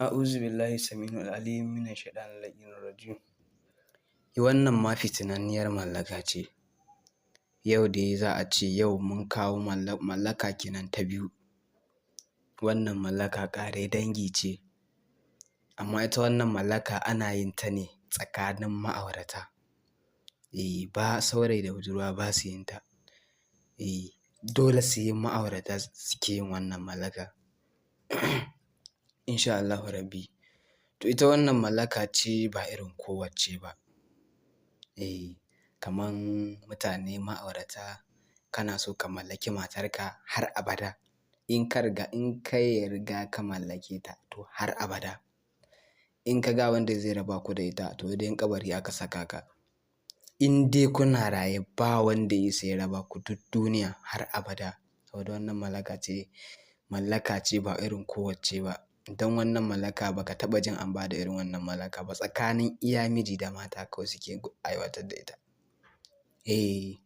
A'uzu billahi samii'il aliim minash shaiɗanir la'iinir rajiim. Wannan ma fitinanniyar mallaka ce. Yau dai za a ce yau mun kawo mallaka kenan ta biyu. Wannan mallaka ƙare dangi ce, amma ita wannan mallaka ana yin ta ne tsakanin ma'aurata. Eh, ba saurayi da budurwa ba su yin ta. Eh, dole sai ma'aurata suke yin wannan mallaka. Insha Allahu Rabbi. To ita wannan mallaka ce ba irin kowacce ba. Eh, kaman mutane ma'aurata, kana so ka mallaki matarka har abada. In ka riga ka mallake ta, to har abada. In ka ga wanda zai raba ku da ita, to dai in kabari aka saka ka. In dai kuna raye, ba wanda ya isa ya raba ku duk duniya har abada. Saboda wannan mallaka ce ba irin kowacce ba. Don wannan mallaka ba ka taɓa jin an ba da irin wannan mallaka ba, tsakanin iya miji da mata kawai suke aiwatar da ita. Eh,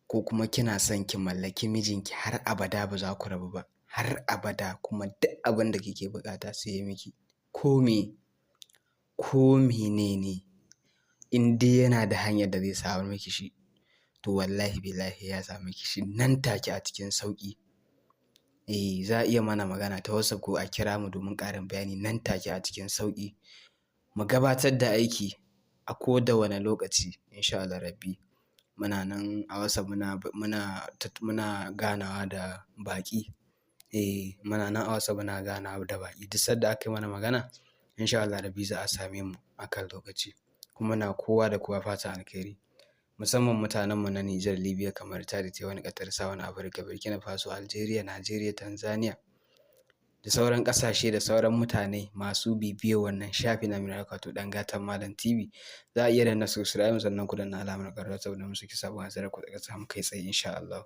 ko kuma kina son ki mallaki mijinki har abada, ba za ku rabu ba har abada, kuma duk abin da kike buƙata sai ya miki. Ko me, ko menene, in dai yana da hanyar da zai samar miki shi, to wallahi billahi ya sa miki shi nan take a cikin sauƙi. Eh, za a iya mana magana ta WhatsApp ko a kira mu domin ƙarin bayani nan take a cikin sauƙi. Mu gabatar da aiki a ko da wane lokaci, insha Allah Rabbi. Muna nan a WhatsApp, muna ganawa da baƙi. Eh, muna nan a WhatsApp muna ganawa da baƙi. Duk sanda aka yi mana magana, insha Allah Rabbi za a same mu a kan lokaci. Kuma muna kowa da kowa fatan alkhairi. Musamman mutanenmu na Nijar, Libya, kamar Chad, Taiwan, Qatar, South Africa, Burkina Faso, Algeria, Nigeria, Tanzania da sauran ƙasashe da sauran mutane masu bibiyar wannan shafi na mai wato Ɗan Gatan Malam TV. Za a iya danna subscribe, sannan ku danna alamar ƙararrawa saboda mu saki sabon zarar ku daga samu kai tsaye, insha Allah.